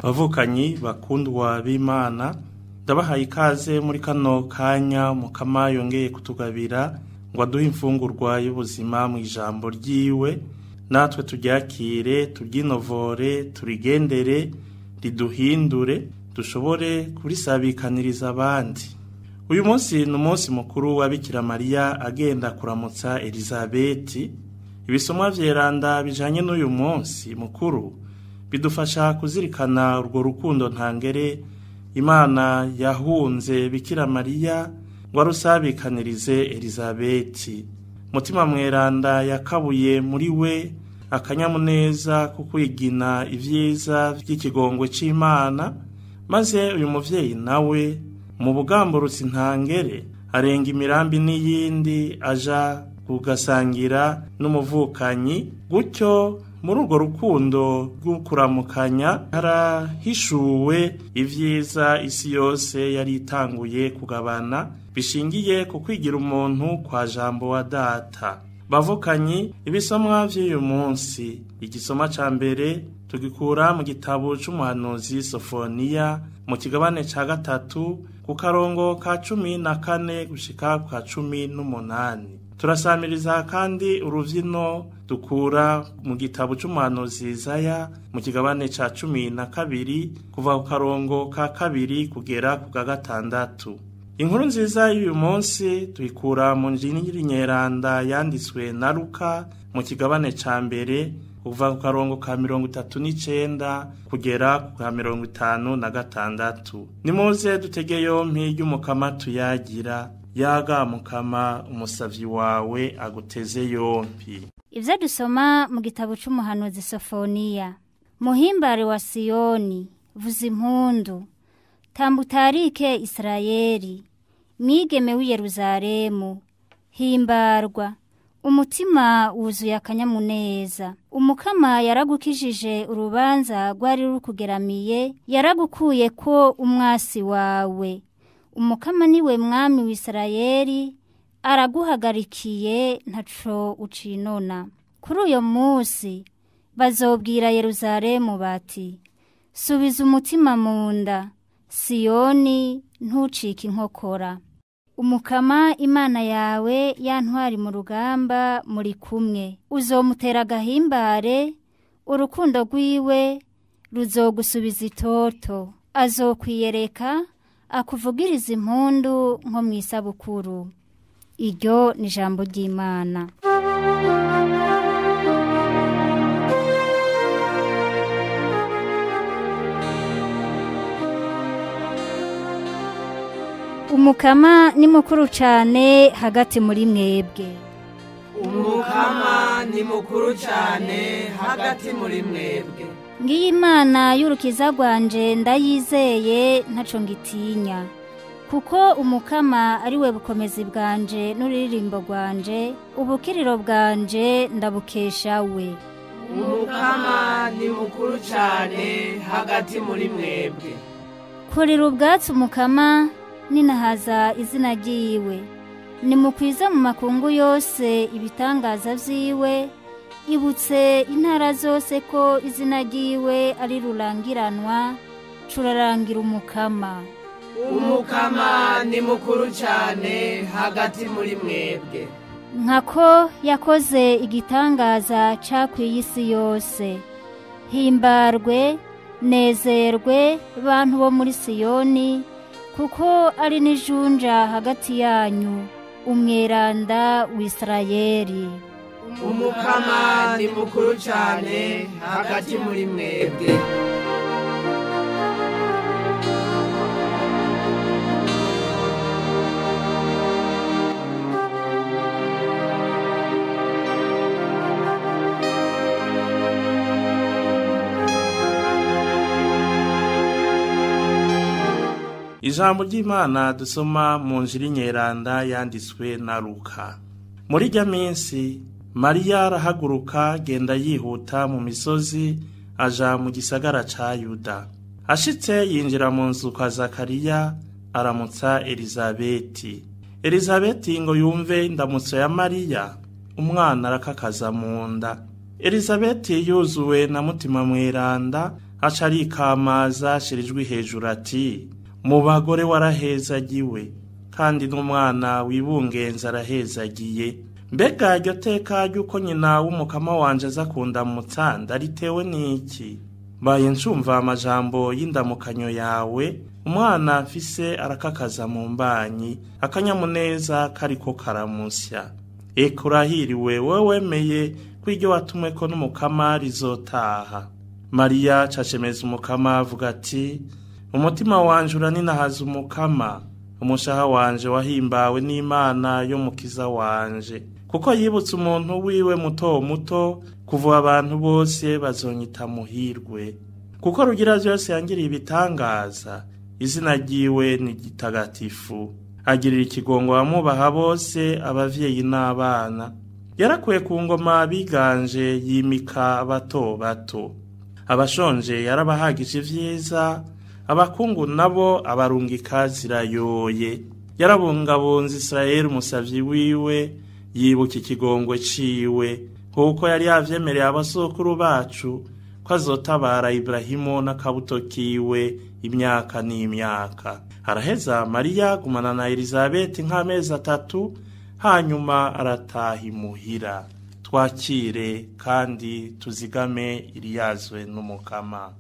Bavukanyi bakundwa b'Imana, ndabahaye ikaze muri kano kanya Mukama yongeye kutugabira ngo aduhe imfungurwa y'ubuzima mu ijambo ryiwe, natwe turyakire, turyinovore, turigendere, riduhindure, dushobore kurisabikaniriza abandi. Uyu munsi ni umunsi mukuru wa Bikira Mariya agenda kuramutsa Elizabeti. Ibisomwa vyeranda bijanye n'uyu munsi mukuru bidufasha kuzirikana urwo rukundo ntangere Imana yahunze Bikira Mariya ngo arusabikanirize Elizabeti. Mutima mweranda yakabuye muri we akanyamuneza ko kwigina ivyiza vy'ikigongwe c'Imana, maze uyu muvyeyi nawe mu bugamburutsi ntangere arenga imirambi n'iyindi aja kugasangira n'umuvukanyi. Gutyo muri urwo rukundo rw'ukuramukanya harahishuwe ivyiza isi yose yari itanguye kugabana, bishingiye ku kwigira umuntu kwa Jambo wa Data. Bavukanyi, ibisomwa vy'uyu munsi, igisoma ca mbere tugikura mu gitabo c'umuhanuzi Sofoniya mu kigabane ca 3 ku karongo ka 14 gushika ka 18. Turasamiriza kandi uruvyino dukura mu gitabo c'umuhanuzi Izaya mu kigabane ca 12 kuva ku karongo ka 2 kugera ku ka 6. Inkuru nziza y'uyu munsi tuyikura mu Njiri Nyeranda yanditswe na Luka mu kigabane ca mbere kuva ku karongo ka 39 kugera ku ka 56. Nimuze dutege yompi y'Umukama tuyagira. Yaga Mukama, umusavyi wawe aguteze yompi. Ivyo dusoma mu gitabo c'umuhanuzi Sofoniya. Muhimbare wa Siyoni, vuza impundu, tambutarike Isirayeli, mwigeme w'i Yeruzalemu, himbarwa, umutima wuzuye akanyamuneza. Umukama yaragukijije urubanza rwari rukugeramiye, yaragukuye ko umwasi wawe. Umukama niwe mwami w'Isirayeli, araguhagarikiye ntaco ucinona. Kuri uyo munsi bazobwira Yeruzalemu bati: subiza umutima mu nda, Siyoni ntucike inkokora. Umukama Imana yawe yantwari mu rugamba muri kumwe, uzomutera agahimbare, urukundo rwiwe ruzogusubiza itoto, azokwiyereka akuvugiriza impundu nko mu isabukuru. Iryo ni ijambo ry'Imana. Umukama ni mukuru cyane hagati muri mwebwe. Umukama ni mukuru cyane hagati muri mwebwe. Ngiyi Imana y'urukiza rwanje ndayizeye ntaco ngitinya, kuko Umukama ari we bukomezi bwanje n'uririmbo rwanje, ubukiriro bwanje ndabukesha we. Umukama ni mukuru cyane hagati muri mwebwe. Kurira ubwatsi Umukama ninahaza izina ryiwe, nimukwiza mu makungu yose ibitangaza vyiwe. Ibutse intara zose ko izina ryiwe ari rurangiranwa, curarangira Umukama. Umukama ni mukuru cyane hagati muri mwebwe. Nkako yakoze igitangaza cakwiye isi yose. Himbarwe, nezerwe bantu bo muri Siyoni, kuko ari n'ijunja hagati yanyu, umweranda w'Isirayeli. Umukama ni mukuru cyane hagati muri mwebwe. Ijambo ry'Imana dusoma mu Njiri Nyeranda yanditswe na Luka. Muri rya minsi Mariya arahaguruka genda yihuta mu misozi aja mu gisagara ca Yuda. Ashitse yinjira mu nzu kwa Zakariya aramutsa Elizabeti. Elizabeti ngo yumve indamutso ya Mariya, umwana arakakaza mu nda. Elizabeti yuzuwe na mutima mweranda Aca arikamaza ashira ijwi hejuru ati: "Mu bagore warahezagiwe, kandi n'umwana wibungenza arahezagiye. Mbega iryo teka ry'uko nyina w'umukama wanje aza kundamutsa ndaritewe n'iki? Mbaye ncumva amajambo y'indamukanyo yawe, umwana mfise arakakaza mu mbanyi, akanyamuneza kariko karamusya. Eka urahiriwe wowe wemeye ko iryo watumweko n'umukama rizotaha." Mariya cashemeza umukama avuga ati: "Umutima wanje uraninahaza umukama, umushaha wanje wahimbawe n'Imana yo mukiza wanje, kuko yibutse umuntu wiwe muto muto, kuva abantu bose bazonyita muhirwe. Kuko Rugira vyose yangiriye ibitangaza, izina ryiwe ni gitagatifu. Agirira ikigongo abamubaha bose, abavyeyi n'abana. Yarakuye ku ngoma biganje, yimika bato bato. Abashonje yarabahagije ivyiza, abakungu nabo abarungika zirayoye. Yarabungabunze Israeli umusavyi wiwe, yibuka ikigongwe ciwe, kuko yari yavyemereye abasokuru bacu ko azotabara Ibrahimu n'akabuto kiwe imyaka n'imyaka." Araheza Mariya gumana na Elizabeti nk'amezi 3, hanyuma arataha imuhira. Twakire kandi tuzigame iriyazwe n'umukama.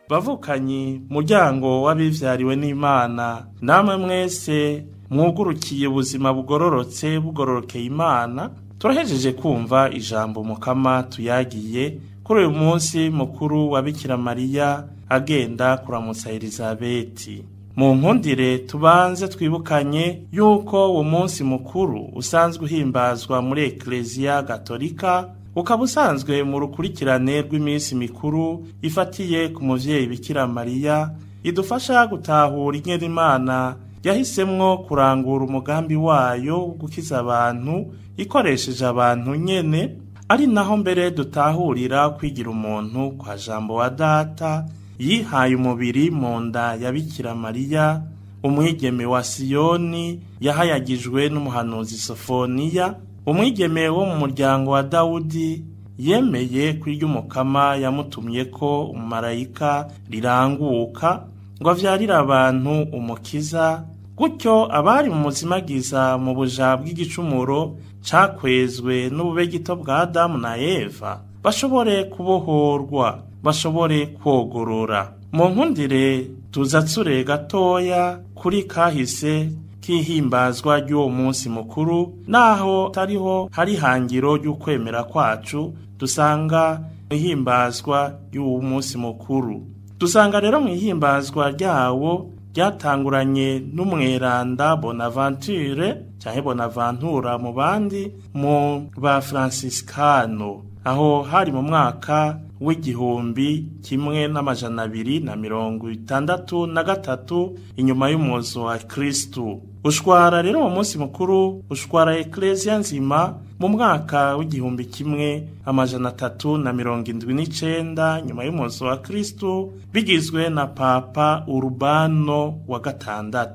Bavukanyi, muryango w'abivyariwe n'Imana, namwe mwese mwugurukiye ubuzima bugororotse bugororokeye Imana, turahejeje kumva ijambo mukama tuyagiye kuri uyu munsi mukuru wa Bikira Mariya agenda kuramutsa Elizabeti. Mu nkundire tubanze twibukanye yuko uwo munsi mukuru usanzwe uhimbazwa muri Eklezia Gatolika, ukaba usanzwe mu rukurikirane rw'iminsi mikuru ifatiye ku muvyeyi Bikira Mariya, idufasha gutahura ingene Imana yahisemwo kurangura umugambi wayo wo gukiza abantu ikoresheje abantu nyene, ari naho mbere dutahurira kwigira umuntu kwa Jambo wa Data yihaye umubiri mu nda ya Bikira Mariya, umwigeme wa Siyoni yahayagijwe n'umuhanuzi Sofoniya, umwigeme wo mu muryango wa Dawudi yemeye kwirya umukama yamutumye ko umumarayika riranguka ngo avyarire abantu umukiza, gutyo abari mu muzimagiza mu buja bw'igicumuro cakwezwe n'ububegito bwa Adamu na Eva bashobore kubohorwa, bashobore kwogorora. Mu nkundire tuzatsure gatoya kuri kahise k'ihimbazwa ry'uwo munsi mukuru, naho tariho hari hangiro ry'ukwemera kwacu dusanga ihimbazwa ry'uwo munsi mukuru. Dusanga rero mu ihimbazwa ryawo ryatanguranye n'umweranda Bonaventure canke Bonaventura mu bandi mu ba Franciscano, aho hari mu mwaka w'1263 inyuma y'umuzo wa Kristu. Ushwara rero uwo munsi mukuru ushwara Eklezia nzima mu mwaka w'1379 nyuma y'umuzo wa Kristu, bigizwe na Papa Urbano wa 6.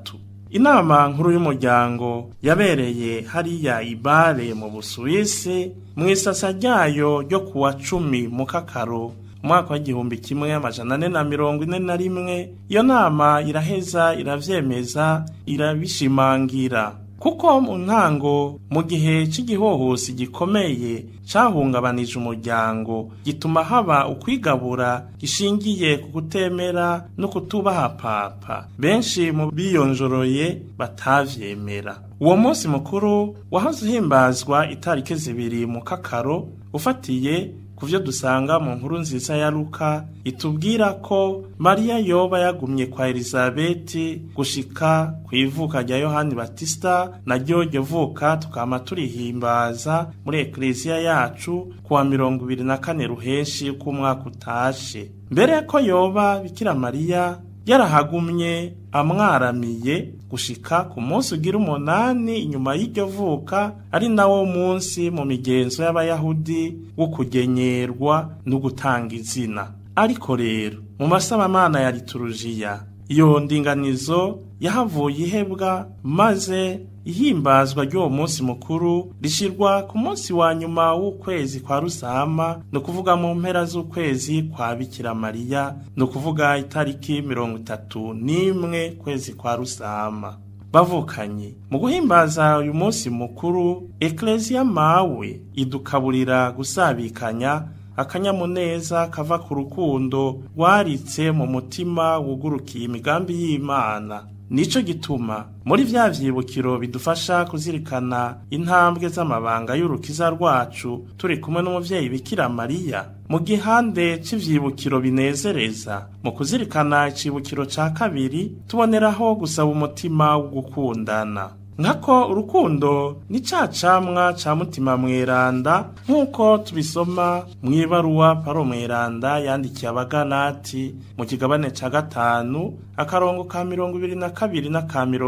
Inama nkuru y'umuryango yabereye hariya Ibare mu Busuwisi mu isasa ryayo ryo kuwa 10 Mukakaro umwaka wa 1441. Iyo nama iraheza iravyemeza irabishimangira, kuko mu ntango mu gihe c'igihohosi gikomeye cahungabanije umuryango gituma haba ukwigabura gishingiye ku kutemera no kutubaha papa, benshi mu biyonjoroye batavyemera. Uwo munsi mukuru wahoze uhimbazwa itariki 2 Mukakaro, ufatiye kuvyo dusanga mu nkuru nziza ya Luka itubwira ko Mariya yoba yagumye kwa Elizabeti gushika kwivuka rya Yohani Batista, naryo ryo vuka tukama turihimbaza muri Eklezia yacu kuwa 24 Ruheshi k'umwaka utashe. Mbere ko yoba Bikira Mariya yarahagumye amwaramiye gushika ku munsi ugira 8 inyuma y'iryo vuka, ari nawo munsi mu migenzo y'Abayahudi wo kugenyerwa no gutanga izina. Ariko rero mu masabamana ya liturujiya iyo ndinganizo yahavuye ihebwa, maze ihimbazwa ry'uwo munsi mukuru rishirwa ku munsi wa nyuma w'ukwezi kwa Rusama, ni ukuvuga mu mpera z'ukwezi kwa Bikira Mariya, ni ukuvuga itariki 31 kwezi kwa Rusama. Bavukanye, mu guhimbaza uyu munsi mukuru, Eklezia mawe idukaburira gusabikanya akanyamuneza kava ku rukundo rwaritse mu mutima wugurukiye imigambi y'Imana. Nico gituma muri vya vyibukiro bidufasha kuzirikana intambwe z'amabanga y'urukiza rwacu turi kumwe n'umuvyeyi Bikira Mariya, mu gihande c'ivyibukiro binezereza, mu kuzirikana icibukiro ca kabiri tuboneraho gusaba umutima wo gukundana. Nkako urukundo ni ca camwa ca Mutima Mweranda, nk'uko tubisoma mw'ibaruwa Paro Mweranda yandikiye Abagalati mu kigabane ca 5 akarongo ka 22 n'aka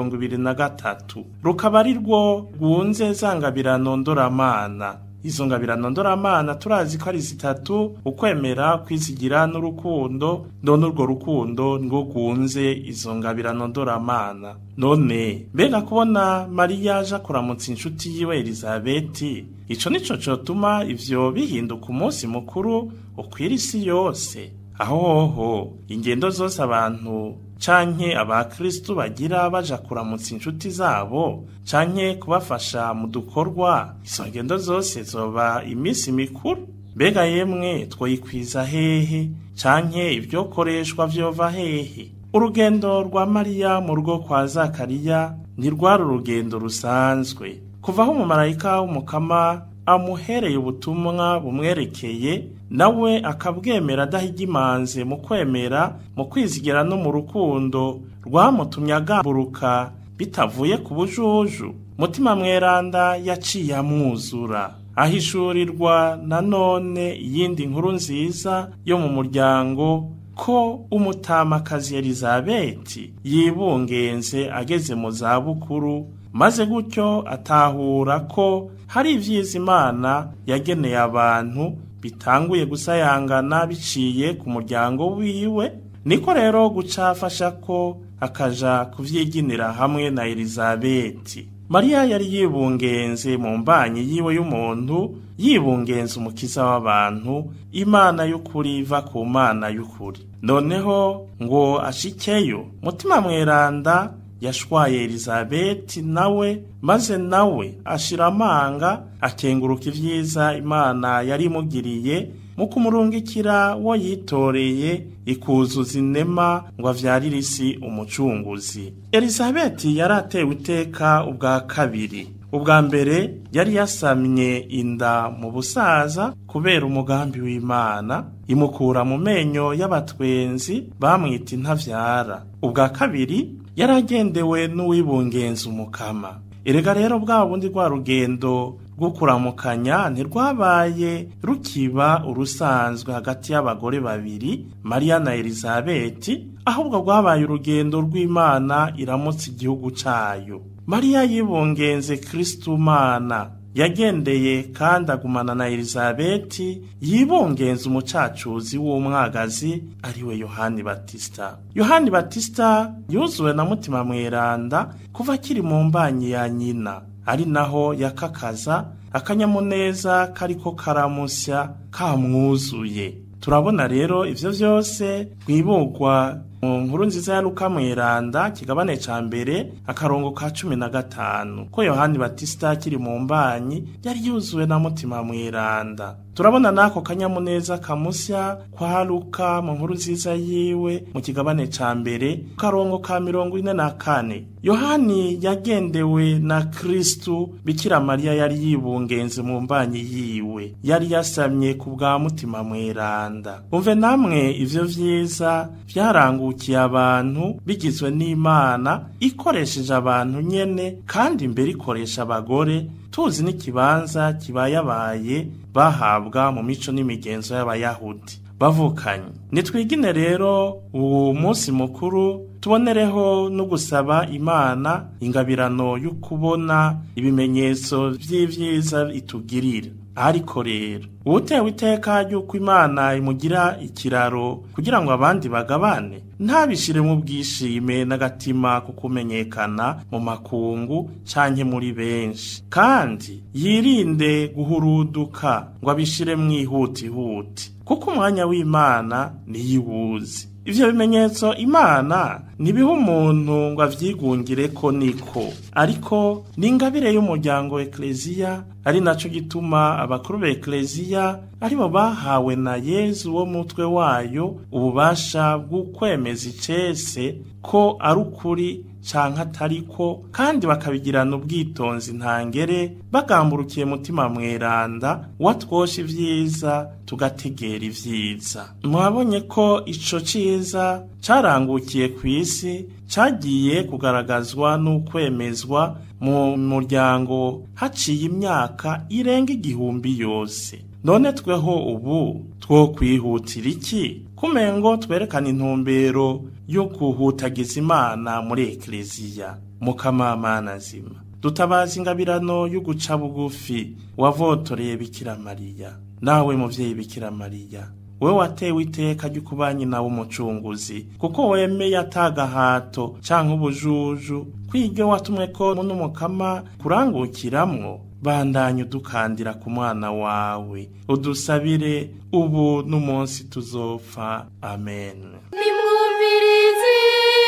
23, rukaba ari rwo rwunze za ngabirano ndoramana. Izo ngabirano ndoramana turazi ko ari zitatu: ukwemera, kwizigira n'urukundo. None urwo rukundo nirwo rwunze izo ngabirano ndoramana. None mbega kubona Mariya aja kuramutsa inshuti yiwe Elizabeti, ico nico cotuma ivyo bihinduka umunsi mukuru ukwira isi yose? Aho hoho ingendo zose abantu canke abakristu bagira baja kuramutsa inshuti zabo canke kubafasha mu dukorwa, izo ngendo zose zoba iminsi mikuru? Mbega yemwe twoyikwiza hehe, canke ivyokoreshwa vyova hehe? Urugendo rwa Mariya mu rugo kwa Zakariya ntirwari urugendo rusanzwe. Kuva aho umumarayika w'Umukama amuhereye ubutumwa bumwerekeye, nawe akabwemera adahigimanze mu kwemera, mu kwizigira no mu rukundo rwamutumye agamburuka bitavuye ku bujuju, Mutima Mweranda yaciye amwuzura, ahishurirwa nanone iyindi nkuru nziza yo mu muryango, ko umutamakazi Elizabeti yibungenze ageze mu zabukuru, maze gutyo atahura ko hari ivyiza Imana yageneye abantu bitanguye gusayangana biciye ku muryango wiwe. Niko rero guca afasha ko akaja kuvyiginira hamwe na Elizabeti. Mariya yari yibungenze mu mbanyi yiwe y'umuntu, yibungenze umukiza w'abantu, Imana y'ukuri iva ku Mana y'ukuri. Noneho ngo ashikeyo, Mutima Mweranda yashwaye Elizabeti nawe, maze nawe ashira amanga akenguruka ivyiza Imana yari imugiriye mu kumurungikira wo yitoreye ikuzuza inema ngo avyarire isi umucunguzi. Elizabeti yari atewe iteka ubwa kabiri. Ubwa mbere yari yasamye inda mu busaza kubera umugambi w'Imana, imukura mu menyo y'abatwenzi bamwita intavyara. Ubwa kabiri yaragendewe n'uwibungenza Umukama. Erega rero bwa bundi rwa rugendo rwo kuramukanya ntirwabaye rukiba urusanzwe hagati y'abagore babiri, Mariya na Elizabeti, ahubwo rwabaye urugendo rw'Imana iramutse igihugu cayo. Mariya yibungenze Kristu Mana, yagendeye kandi agumana na Elizabeti yibungenze umucacuzi w'umwagazi ariwe Yohani Batista. Yohani Batista yuzuwe na Mutima Mweranda kuva akiri mu mbanyi ya nyina, ari naho yakakaza akanyamuneza kariko karamusya kamwuzuye. Turabona rero ivyo vyose mwibugwa mu nkuru nziza ya Luka Mweranda kigabane ca mbere akarongo ka 15 ko Yohani Batista akiri mu mbanyi yari yuzuwe na Mutima Mweranda. Turabona nako kanyamuneza kamusya kwa Luka mu nkuru nziza yiwe mu kigabane ca mbere karongo ka 44. Yohani yagendewe na Kristu Bikira Mariya yari yibungenze mu mbanyi yiwe, yari yasamye ku bwa Mutima Mweranda. Umve namwe ivyo vyiza vyarangukiye abantu bigizwe n'Imana ikoresheje abantu nyene, kandi imbere ikoresha abagore, tuzi n'ikibanza kibayabaye bahabwa mu mico n'imigenzo y'Abayahudi. Bavukanye, nitwigine rero uwo munsi mukuru, tubonereho no gusaba Imana ingabirano y'ukubona ibimenyetso vy'ivyiza itugirira. Ariko rero uwutewe iteka ry'uko Imana imugira ikiraro kugira ngo abandi bagabane, ntabishire mu bwishime n'agatima ku kumenyekana mu makungu canke muri benshi, kandi yirinde guhuruduka ngo abishire mwihutihuti, kuko umwanya w'Imana niyiwuzi. Ivyo bimenyetso Imana ntibiha umuntu ngo avyigungireko niko, ariko ni ingabire y'umuryango Ekleziya, ari naco gituma abakuru b'Ekleziya aribo bahawe na Yezu wo mutwe wayo ububasha bw'ukwemeza icese ko ari ukuri canke atariko, kandi bakabigirana ubwitonzi ntangere, bagamburukiye mutima mweranda watwosha ivyiza tugategera ivyiza. Mwabonye ko ico ciza carangukiye kw'isi cagiye kugaragazwa n'ukwemezwa mu muryango haciye imyaka irenga 1000 yose. None tweho ubu two kwihutira iki? Kumengo twerekana intumbero yo kuhutagiza Imana muri Ekleziya. Mukama nzima, dutabaza ingabirano yo guca bugufi wavotoreye Bikira Mariya. Nawe muvyeyi Bikira Mariya, we watewe iteka ry'ukuba nyina w'umucunguzi, kuko wemeye atagahato canke ubujuju kw'iryo watumwe ko n'umukama kurangukiramwo, bandanye udukandira ku mwana wawe, udusabire ubu n'umunsi tuzopfa. Amen. Nimwumvirize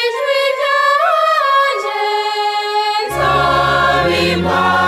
ijwi ryanje, nzaba Imana.